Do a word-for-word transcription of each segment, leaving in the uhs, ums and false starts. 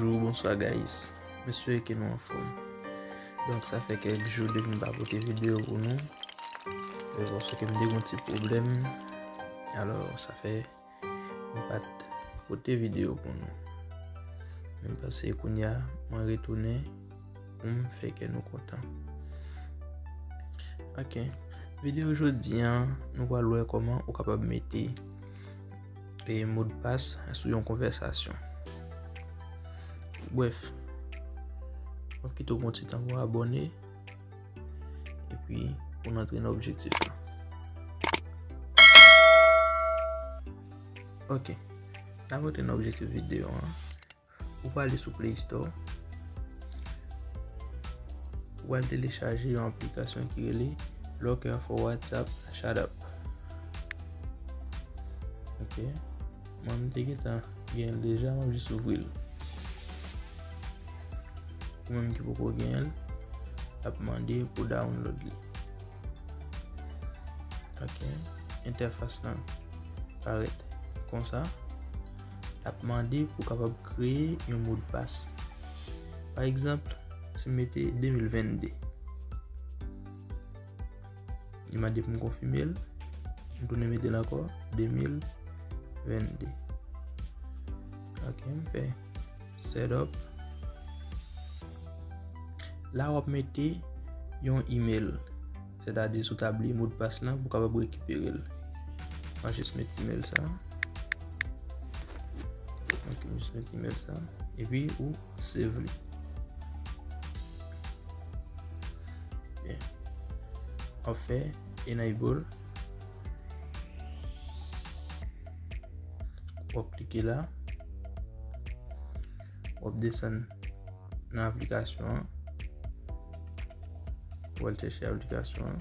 Bonjou, bonswa guys. M espere ke nou anfòm. Donk, sa fè kèk jou depi m pa pote videyo pou nou. E paske m te gen yon ti pwoblèm. Alò, sa fè m pa t pote videyo pou nou. Men m panse kounye a, mwen retounen pou m fè kè nou kontan. Ok. Videyo jodi a, nou pral wè kòman ou kapab mete e modpas sou yon konvèsasyon. Brèf, m ap kite w pran ti tan pou w abòne, epi pou n antre nan objektif la. Ok, n ap antre nan objektif videyo an. Ou prale sou Play Store. Ou pral telechaje yon aplikasyon ki rele Locker for WhatsApp Chat App. Ok. Mwen, m te gentan gen l deja, m ap jis ouvri l. Ou menm ki poko gen l, l ap mande pou download li. Ok. Entèfas lan parèt konsa. L ap mande pou w kapab kreye yon modpas. Pa egzanp, si m mete de mil vennde, li mande pou m konfime l. M tounen mete l ankò, de mil vennde. Ok, m fè setup. La w ap mete yon email, sètadi si w ta bliye modpas lan pou w kapab rekipere l. M a jis met email sa. Ok, m jis met email sa. Epi ou save li. Byen. W ap fè enable. W ap klike la. W ap desann nan aplikasyon an. W al chèche aplikasyon an.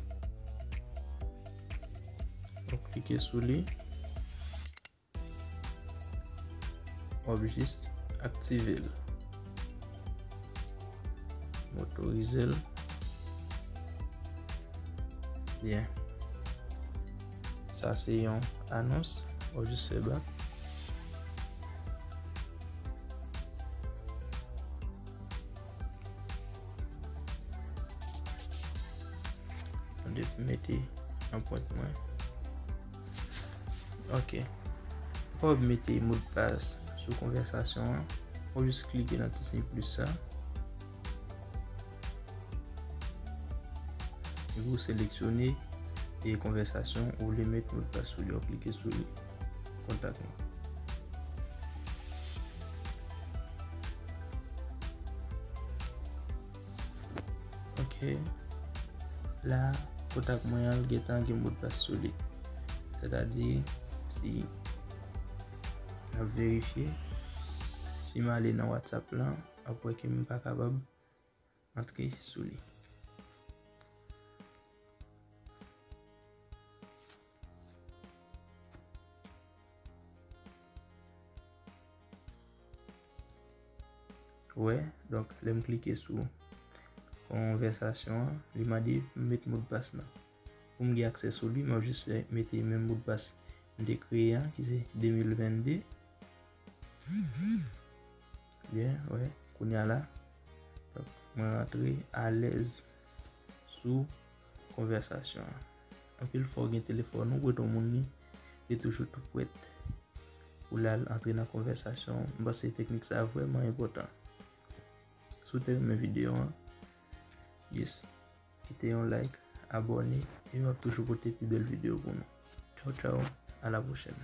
W ap klike sou li. W ap jis aktive l. M otorize l. Byen. Sa se yon anons. W ap jis fè bak. Mande pou mete anprent mwen. Ok. Ou kapab mete modpas sou konvèsasyon an. Ou jis klike nan ti siy plis sa. Epi ou seleksyone e konvèsasyon ou vle met modpas sou li. Ou klike sou li. Kontak mwen. Ok. La, kontak mwen an, l gentan gen modpas sou li. Sètadi, si n ap verifye, si m ale nan WhatsApp lan, w ap wè ke m pa kapab antre sou li. Ou wè, donk, lè m klike sou konvèsasyon an, li mande m met modpas lan. Pou m gen aksè sou li, m ap jis fè mete menm modpas m te kreye a, ki se de mil vennde. Byen, wè, kounye a la, donk, mwen rantre alèz sou konvèsasyon an. Anpil fwa w gen telefòn ou prete yon moun li, li toujou tou prèt pou l al antre nan konvèsasyon. M panse teknik sa vrèman enpòtan. Si w te renmen videyo an, jis kite yon like, abòne, e m ap toujou pote pi bèl videyo pou nou. Tchaw, tchaw, a la pwochèn.